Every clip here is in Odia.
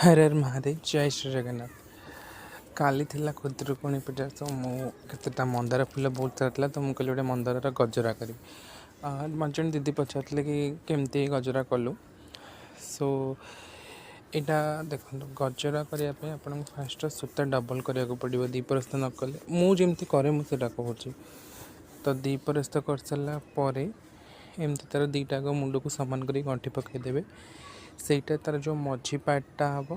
ହର ହର ମହାଦେବ, ଜୟ ଶ୍ରୀ ଜଗନ୍ନାଥ। କାଲି ଥିଲା ଖୁଦୁରୁକୁଣୀ ପୂଜା, ତ ମୁଁ କେତେଟା ମନ୍ଦାର ଫୁଲ ବହୁତ ସାରା ଥିଲା, ତ ମୁଁ କହିଲି ଗୋଟେ ମନ୍ଦାରର ଗଜରା କରିବି। ମୋତେ ଜଣେ ଦିଦି ପଚାରିଥିଲେ କି କେମିତି ଗଜରା କଲୁ। ସୋ ଏଇଟା ଦେଖନ୍ତୁ, ଗଜରା କରିବା ପାଇଁ ଆପଣଙ୍କୁ ଫାଷ୍ଟ ସୂତା ଡବଲ୍ କରିବାକୁ ପଡ଼ିବ। ଦୁଇ ପରସ୍ତ ନ କଲେ, ମୁଁ ଯେମିତି କରେ ମୁଁ ସେଇଟା କହୁଛି। ତ ଦୁଇ ପରସ୍ତ କରିସାରିଲା ପରେ ଏମିତି ତା'ର ଦୁଇଟା ଯାକ ମୁଣ୍ଡକୁ ସମାନ କରି ଗଣ୍ଠି ପକାଇଦେବେ। ସେଇଟା ତା'ର ଯେଉଁ ମଝି ପାର୍ଟଟା ହେବ,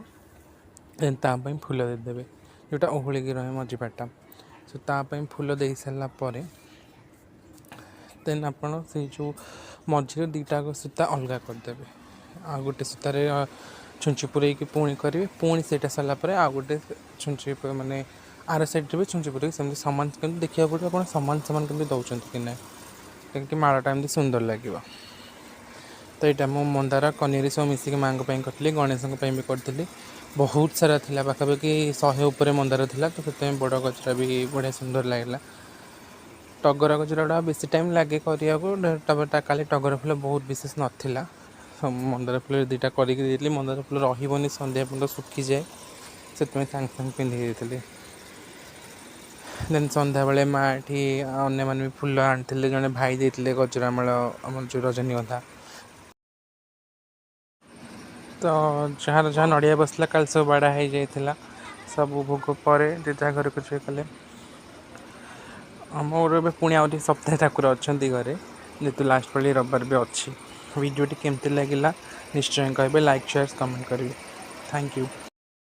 ତା ପାଇଁ ଫୁଲ ଦେଇଦେବେ, ଯେଉଁଟା ଓହଳିକି ରହେ ମଝି ପାର୍ଟଟା। ସୋ ତା ପାଇଁ ଫୁଲ ଦେଇ ସାରିଲା ପରେ ଦେନ୍ ଆପଣ ସେଇ ଯେଉଁ ମଝିରେ ଦୁଇଟା ଯାକ ସୂତା ଅଲଗା କରିଦେବେ। ଆଉ ଗୋଟେ ସୂତାରେ ଛୁଞ୍ଚି ପୂରେଇକି ପୁଣି କରିବେ। ପୁଣି ସେଇଟା ସରିଲା ପରେ ଆଉ ଗୋଟେ ଛୁଞ୍ଚି, ମାନେ ଆର ସାଇଡ଼୍ରେ ବି ଛୁଞ୍ଚି ପୂରେଇକି ସେମିତି ସମାନ, କିନ୍ତୁ ଦେଖିବାକୁ ପଡ଼ିବ ଆପଣ ସମାନ ସମାନ କେମିତି ଦେଉଛନ୍ତି କି ନାହିଁ, କାହିଁକି ମାଳଟା ଏମିତି ସୁନ୍ଦର ଲାଗିବ। ତ ଏଇଟା ମୁଁ ମନ୍ଦାର, କନିଅରି ସବୁ ମିଶିକି ମାଆଙ୍କ ପାଇଁ କରିଥିଲି, ଗଣେଶଙ୍କ ପାଇଁ ବି କରିଥିଲି। ବହୁତ ସାରା ଥିଲା, ପାଖାପାଖି 100 ଉପରେ ମନ୍ଦାର ଥିଲା। ତ ସେଥିପାଇଁ ବଡ଼ ଗଜରା ବି ବଢ଼ିଆ ସୁନ୍ଦର ଲାଗିଲା। ଟଗର ଗଜରା ଗୁଡ଼ା ବେଶୀ ଟାଇମ୍ ଲାଗେ କରିବାକୁ। ତାପରେ କାଲି ଟଗର ଫୁଲ ବହୁତ ବିଶେଷ ନଥିଲା, ମନ୍ଦାର ଫୁଲ ଦୁଇଟା କରିକି ଦେଇଥିଲି। ମନ୍ଦାର ଫୁଲ ରହିବନି, ସନ୍ଧ୍ୟା ପର୍ଯ୍ୟନ୍ତ ଶୁଖିଯାଏ, ସେଥିପାଇଁ ସାଙ୍ଗେ ସାଙ୍ଗେ ପିନ୍ଧେଇ ଦେଇଥିଲି। ଦେନ୍ ସନ୍ଧ୍ୟାବେଳେ ମା ଏଠି ଅନ୍ୟମାନେ ବି ଫୁଲ ଆଣିଥିଲେ। ଜଣେ ଭାଇ ଦେଇଥିଲେ ଗଜରା ମାଳ, ଆମର ଯେଉଁ ରଜନୀଗନ୍ଧା। ତ ଯାହାର ଯାହା ନଡ଼ିଆ ବସିଲା, କାଲି ସବୁ ବାଡ଼ା ହେଇଯାଇଥିଲା। ସବୁ ଭୋଗ ପରେ ଯେ ଯାହା ଘରକୁ ଯିଏ କଲେ। ମୋର ଏବେ ପୁଣି ଆହୁରି ସପ୍ତାହେ ଠାକୁର ଅଛନ୍ତି ଘରେ, ଯେହେତୁ ଲାଷ୍ଟ ପାଳି ରବିବାର ବି ଅଛି। ଭିଡ଼ିଓଟି କେମିତି ଲାଗିଲା ନିଶ୍ଚୟ କହିବେ, ଲାଇକ୍, ସେୟାର, କମେଣ୍ଟ କରିବେ। Thank you.